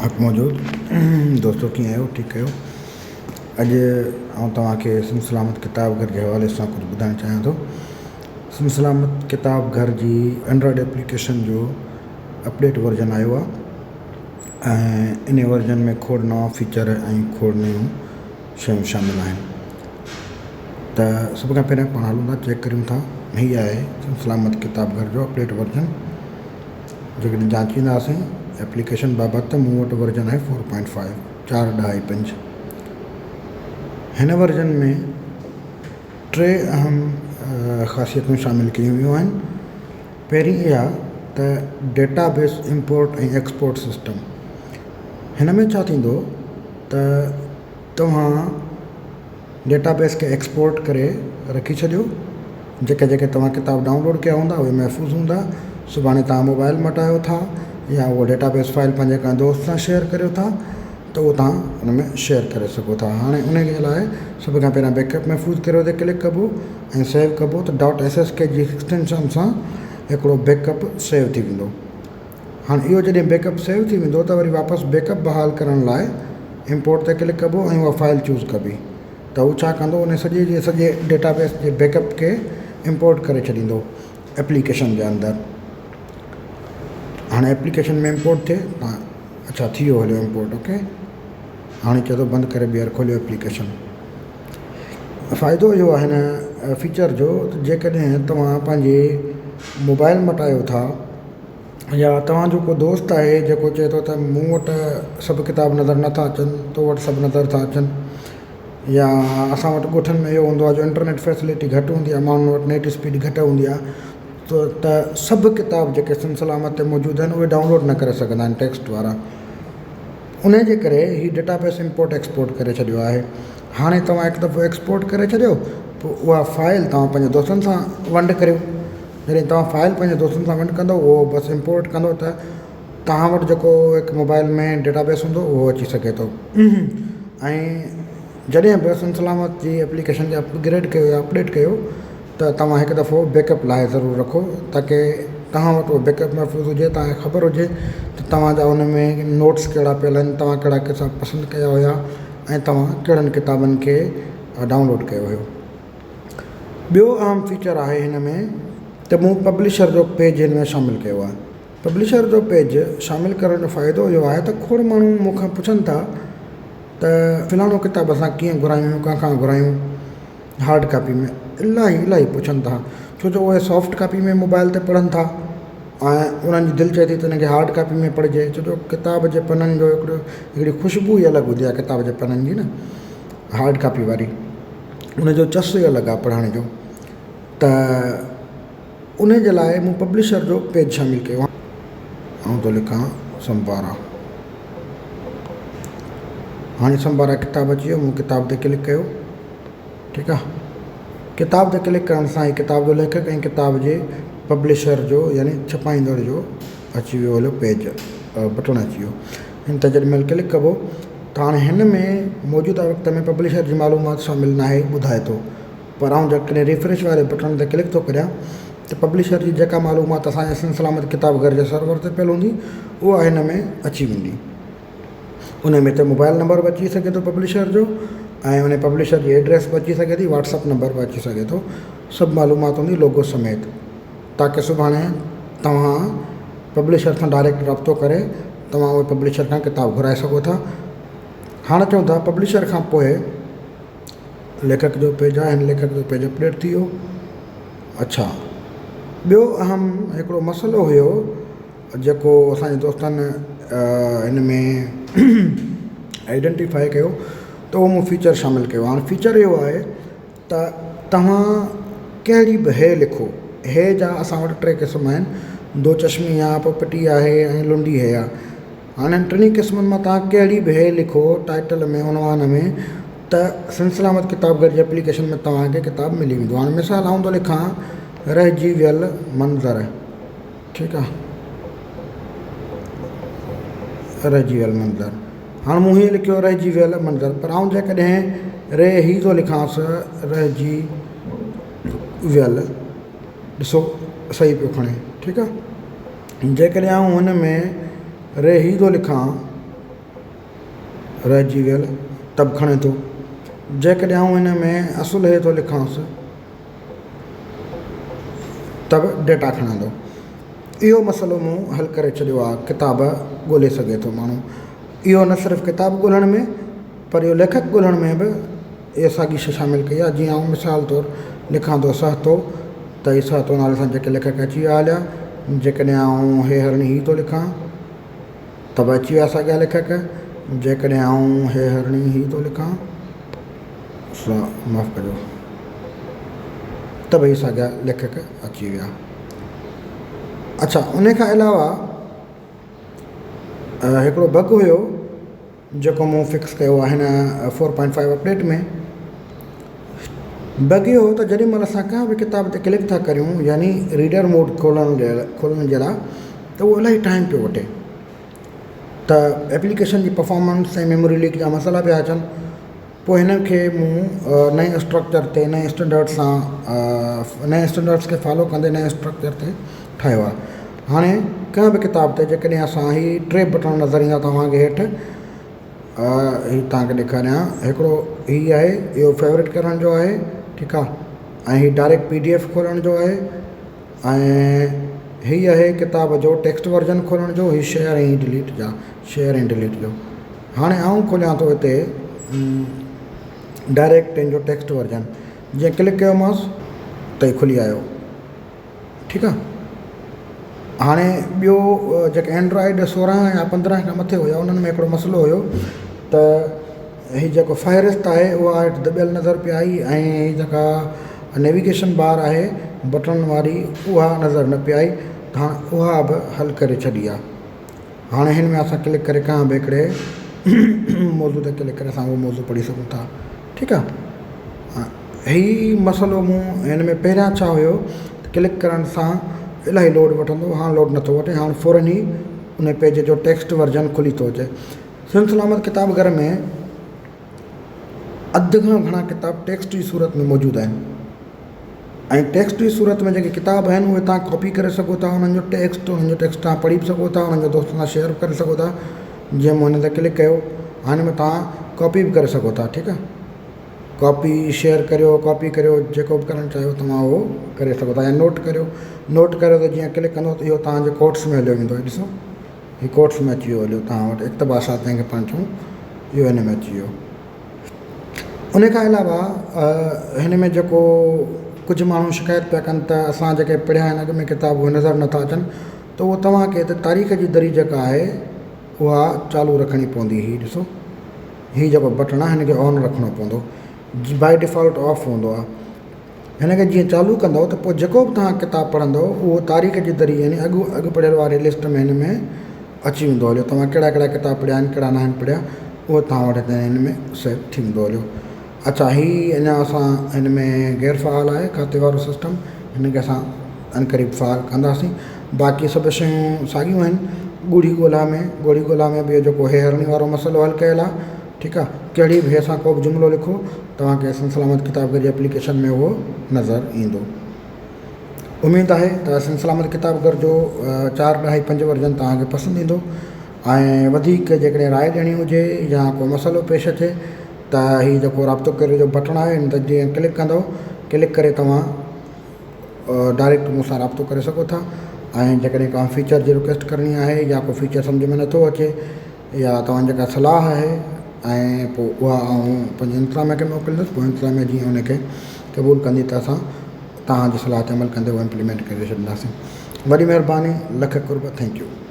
حق موجود دوستو ڪيئن آهيو ٺيڪ آهيو اڄ آئون توهان کي سنڌ سلامت ڪتاب گهر جي حوالي سان ڪجهه ٻڌائڻ چاهيان ٿو. سنڌ سلامت ڪتاب گهر جي اينڊرائڊ ايپليڪيشن جو اپڊيٽ ورجن آيو آهي ۽ ان ورجن ۾ کوڙ نوان فيچر ۽ کوڙ نيون شيون شامل آهن ته سڀ کان پهريان پاڻ هلون ٿا چيڪ ڪريون ٿا هي آهي سنڌ سلامت ڪتاب گهر جو اپڊيٽ ورجن. جيڪڏهن جانچينداسين ايپليڪيشن بابت ته مون وٽ ورجن آهي فور پوائنٽ فائيو، چار ڏهائي پنج. هن ورجن ۾ ٽي اهم خاصيتون شامل ڪيون ويون آهن. پهرين اها ته data base import ۽ export system. هن ۾ ڇا ٿيندو ته توهان ڊيٽا بيس کي ايڪسپورٽ ڪري رکي ڇڏيو. جيڪي جيڪي توهان ڪتاب ڊائونلوڊ ڪيا هوندا اهي محفوظ هوندا. سڀاڻي توهان موبائل مٽايو ٿا يا اهو ڊيٽا بيس فائل پنهنجي ڪنهن دوست سان شيئر ڪريو ٿا ته اهو توهان ان ۾ شيئر ڪري سگهو ٿا. هاڻي ان جي لاء سڀ کان پهريان بيڪ اپ محفوظ ڪريو تي ڪلڪ ڪبو ۽ سيو ڪبو ته ڊاٽ ايس ايس ڪي جي ايڪسٽينشن سان هڪڙو بيڪ اپ سيو ٿي ويندو. هاڻي اهو جڏهن بيڪ اپ سيو ٿي ويندو ته وري واپس بيڪ اپ بحال ڪرڻ لاء امپورٽ تي ڪلڪ ڪبو ۽ اها فائل چوز ڪبي ته هو ڇا ڪندو ان سڄي جي سڄي ڊيٽا بيس جي بيڪ اپ کي امپورٽ ڪري ڇڏيندو ايپليڪيشن جي اندر. هاڻي ايپليڪيشن ۾ امپورٽ ٿئي تان اڇا ٿي ويو هليو امپورٽ اوڪي هاڻي چئي ٿو بند ڪري ٻيهر کوليو ايپليڪيشن. فائدو اهو آهي هن فيچر جو ته جيڪڏهن توهان پنهنجي موبائل مٽايو ٿا يا توهان جو ڪو دوست آهي جيڪو چئي ٿو ته مون وٽ سڀ ڪتاب نظر نٿا اچن تو وٽ سڀ نظر ٿا اچن يا اسان وٽ ڳوٺن ۾ اهو هوندو آهي جو انٽرنيٽ فيسلٽي گهٽ هوندي آهي ماڻهن وٽ نيٽ اسپيڊ گهٽ هوندي آهي ته سڀ ڪتاب جيڪي سنڌ سلامت تي موجود آهن اهي ڊائونلوڊ نه ڪري سگهندا آهن ٽيڪسٽ وارا ان جي ڪري هي ڊيٽا بيس امپورٽ ايڪسپورٽ ڪري ڇڏيو آهي هاڻي توهان هڪ دفعو ايڪسپورٽ ڪري ڇڏيو پوء اها فائل توهان پنهنجي دوستن سان ونڊ ڪريو جڏهن توهان فائل پنهنجي دوستن سان ونڊ ڪندو اهو بس امپورٽ ڪندو ته توهان وٽ جيڪو هڪ موبائل ۾ ڊيٽا بيس هوندو اهو اچي سگهي ٿو ۽ جڏهن به سنڌ سلامت جي ايپليڪيشن کي اپگريڊ ڪيو يا اپڊيٽ ڪيو ته توهان هڪ دفعو بيڪ اپ لاهي ضرور رکو تاڪه توهان وٽ اهو بيڪ اپ محفوظ هجي توهان کي خبر هجي ته توهان جا ان ۾ نوٽس ڪهڙا پيل آهن توهان ڪهڙا ڪتاب پسند ڪيا هيا ۽ توهان ڪهڙن ڪتابن کي ڊائونلوڊ ڪيو هيو. ٻيو اهم فيچر آهي هن ۾ ته مون پبلشر جو پيج هن ۾ شامل ڪيو آهي. پبلشر جو پيج شامل ڪرڻ جو فائدو اهو آهي ته کوڙ ماڻهو مون کان پڇن ٿا ته فلاڻو ڪتاب اسان ڪيئن گهرايون ڪنهن کان گهرايون هارڊ ڪاپي ۾ الاهي الاهي پڇن ٿا ڇو جو اهي سافٽ ڪاپي ۾ موبائل تي پڙهن ٿا ۽ انهن جي دل چئي ٿي ته انهن کي هارڊ ڪاپي ۾ پڙهجي ڇو جو ڪتاب جي پنن جو هڪڙو هڪڙي خوشبو ئي الڳ هوندي آهي ڪتاب جي پنن جي نه هارڊ ڪاپي واري. ان جو چس ئي الڳ آهي پڙهڻ جو ته ان جي لاء مون پبلشر جو پيج شامل ڪيو آهي. آئون ٿو لکان سمبارا. هاڻي سمبارا ڪتاب اچي ويو مون ڪتاب تي ڪلڪ ڪيو ٺيڪ آهي ڪتاب تي ڪلڪ ڪرڻ سان هي ڪتاب جو ليکڪ ۽ ڪتاب جي پبلشر جو يعني ڇپائيندڙ جو اچي ويو هليو پيج بٽڻ اچي ويو هن تي جيڏي مهل ڪلڪ ڪبو ته هاڻي هن ۾ موجوده وقت ۾ پبلشر جي معلومات شامل ناهي ٻڌائي ٿو پر آئون جيڪڏهن ريفريش واري بٽڻ تي ڪلڪ ٿو ڪريان ته پبلشر جي جيڪا معلومات اسان جي سنڌ سلامت ڪتاب گهر جي سرور تي پيل هوندي اها هن ۾ اچي ويندي. ان ۾ ته موبائل نمبر به اچي سگهي ٿو پبلشر جو ۽ ان پبلشر جي ايڊريس به اچي سگهي ٿي واٽس اپ نمبر به اچي سگهي ٿو سڀ معلومات هوندي لوگو سميت تاڪه سڀاڻي توهان پبلشر سان ڊائريڪٽ رابطو ڪري توهان اهي پبلشر کان ڪتاب گهرائي سگهو ٿا. هاڻ چئون ٿا پبلشر کان پوء ليکڪ جو پيج آهي هن ليکڪ جو پيج اپڊيٽ ٿي ويو. اڇا ٻيو اهم هڪڙو مسئلو هيو جيڪو اسان جي دوستن هن ۾ آئيڊنٽيفائي ڪيو ته اهو مون فيچر شامل ڪيو هاڻ فيچر اهو آهي ته توهان ڪهڙي به هي لکو، هي جا اسان وٽ ٽي قسم آهن، دو چشمي آ، پوپٽي آهي ۽ لنڊي هي آ. هاڻي هن ٽنهي قسمن مان توهان ڪهڙي به هي لکو ٽائيٽل ۾ عنوان ۾ ته سنڌ سلامت ڪتاب گهر جي ايپليڪيشن ۾ توهان کي ڪتاب ملي ويندو. هاڻي مثال آئون ٿو لکان رهجي ويل منظر ٺيڪ آ رهجي ويل منظر. هاڻ مون هيئن لکيو رهجي ويل منظر پر آئون جيڪڏهن ري هي ٿو لکانس رهجي ويل ڏسو صحيح پيو کڻي ٺيڪ آ جيڪڏهن آئون هن ۾ ري هي ٿو لکان. رهجي ويل ته به کڻي ٿو. جيڪڏهن آئون هن ۾ اصل هي ٿو لکانس ته به ڊيٽا کڻندو. اهو مسئلو مون حل ڪري ڇڏيو آهي. ڪتاب ڳولي سگهي ٿو ماڻهو. اهو نه صرف ڪتاب ڳولڻ ۾ پر اهو ليکڪ ڳولڻ ۾ به اها ساڳي شيء شامل ڪئي آهي. جيئن آئون مثال طور لکان ٿو سهتو ته هي سهتو نالي سان جيڪي ليکڪ اچي ويا هليا. جيڪڏهن آئون هي هرڻي هي ٿو لکان ته به اچي ويا ساڳيا ليکڪ. جيڪڏهن آئون هي هرڻي هي ٿو لکان سو معاف ڪجو ته به هي ساڳيا ليکڪ اچي ويا. اڇا ان کان علاوه هڪڙو بگ هيو جيڪو مون فڪس ڪيو آهي هن four point five update ۾ bug اهو هو ته جيڏي مهل اسان ڪنهن به ڪتاب تي ڪلڪ ٿا ڪريون يعني ريڊر موڊ کولڻ جي کولڻ جي لاء ته اهو الاهي ٽائيم پيو وٺي ته ايپليڪيشن جي پرفارمنس ۽ ميموري ليڪ جا مسئلا پيا اچن پوء هن کي مون نئين اسٽرڪچر تي نئين اسٽينڊرڊ سان نئين اسٽينڊرڊس کي فالو ڪندي نئين اسٽرڪچر تي ٺاهيو آهي هاڻي ڪنهن به ڪتاب تي جيڪڏهن اسان هي ٽي بٽڻ نظر ايندا توهان کي هيٺ هي توهان کي ڏيکاريان هڪڙو هي آهي اهو فيورٽ ڪرڻ جو آهي ٺيڪ آهي ۽ هي ڊائريڪٽ پي ڊي ايف کولڻ جو آهي ۽ هي آهي ڪتاب جو ٽيڪسٽ ورجن کولڻ جو هي شيئر ۽ ڊليٽ جا شيئر ۽ ڊليٽ جو هاڻي آئون کوليان ٿو هتي ڊائريڪٽ ان جو ٽيڪسٽ ورجن جيئن ڪلڪ ڪيومانس ته هي کلي آيو ٺيڪ آ هاڻي ٻيو جيڪي اينڊرائڊ 16 يا 15 کان مٿي هيا انهن ۾ هڪڙو مسئلو هيو ته هي جيڪو فهرست آهي اها هيٺ دٻيل نظر پئي آئي ۽ هي جيڪا نيويگيشن بار آهي بٽڻن واري اها نظر نه پئي آئي ته هاڻ اها به حل ڪري ڇڏي آ هاڻي هن ۾ اسان ڪلڪ ڪري ڪنهن به هڪڙي موضوع تي ڪلڪ ڪري اسان اهو موضوع پڙهي سگهون ٿا ٺيڪ آ هي مسئلو مون هن ۾ پهريان ڇا هيو ته ڪلڪ ڪرڻ سان الاهي لوڊ وٺندو هاڻ لوڊ نٿو وٺي هاڻ فورن ئي ان پيج جو ٽيڪسٽ ورجن کلي ٿو اچي سنڌ سلامت ڪتاب گهر ۾ اڌ کان گهڻا ڪتاب ٽيڪسٽ جي صورت ۾ موجود آهن ۽ ٽيڪسٽ جي صورت ۾ جيڪي ڪتاب آهن اهي توهان ڪاپي ڪري سگهو ٿا انهن جو ٽيڪسٽ انهن جو ٽيڪسٽ توهان پڙهي به سگهو ٿا انهن جو دوستن سان شيئر به ڪري سگهو ٿا جيئن مون هن تي ڪلڪ ڪيو هاڻي ۾ توهان ڪاپي به ڪري سگهو ٿا ٺيڪ آهي ڪاپي شيئر ڪريو ڪاپي ڪريو جيڪو به ڪرڻ چاهيو توهان اهو ڪري سگهو ٿا يا نوٽ ڪريو نوٽ ڪريو ته جيئن ڪلڪ ڪندو ته اهو توهان جي ڪوٽس ۾ هليو ويندو ڏسو هي ڪوٽس ۾ اچي ويو هليو توهان وٽ اقتباسات جنهن کي پاڻ چئون اهو هن ۾ اچي ويو ان کان علاوه هن ۾ جيڪو ڪجهه ماڻهو شڪايت پيا ڪن ته اسان جيڪي پڙهيا آهن اڳ ۾ ڪتاب اهي نظر نٿا اچن ته اهو توهان کي ته تاريخ جي دري جيڪا آهي اها چالو رکڻي پوندي هي ڏسو هي جيڪو بٽڻ آهي هن کي آن رکڻو پوندو باء ڊيفالٽ آف هوندو آهي هن کي جيئن چالو ڪندؤ ته پوء جيڪو به توهان ڪتاب پڙهندؤ اهو تاريخ جي ذريعي يعني اڳ اڳ پڙهيل واري لسٽ ۾ هن ۾ اچي ويندو هليو توهان ڪهڙا ڪهڙا ڪتاب پڙهيا آهن ڪهڙا ناهن پڙهيا اهو توهان وٽ هتي هن ۾ سيو ٿي ويندو هليو اڇا هي اڃا اسان هن ۾ غير فعال آهي کاتي وارو سسٽم هن کي اسان عنقريب فعال ڪنداسين باقي سڀ شيون ساڳيون آهن ڳوڙهي ڳولا ۾ ڳوڙهي ڳولا ۾ به جيڪو هي هرڻي وارو مسئلو حل ڪيل آهي ٺيڪ آهي ڪهڙي به هي سان ڪو به جملو لکو توهان کي سنڌ سلامت ڪتاب گهر جي ايپليڪيشن ۾ اهو نظر ايندو. اميد آهي ته سنڌ سلامت ڪتاب گهر جو چار ڏهائي پنج ورجن توهان کي پسند ايندو ۽ وڌيڪ جيڪڏهن راء ڏيڻي هجي يا ڪو مسئلو پيش اچي ته هي جيڪو رابطو ڪريو جو بٽڻ آهي ان تي جيئن ڪلڪ ڪندو ڪلڪ ڪري توهان ڊائريڪٽ مون سان رابطو ڪري سگهو ٿا ۽ جيڪڏهن ڪا فيچر جي رڪويسٽ ڪرڻي آهي يا ڪو فيچر سمجهه ۾ نٿو اچي يا توهان جي ڪا صلاح آهي ۽ پوء اها آئون پنهنجي انتظاميه کي موڪليندس پوء انتظاميه جيئن ان کي قبول ڪندي ته اسان توهان جي صلاح تي عمل ڪندي اها امپليمينٽ ڪري ڇڏينداسين وڏي مهرباني لک قرب thank you.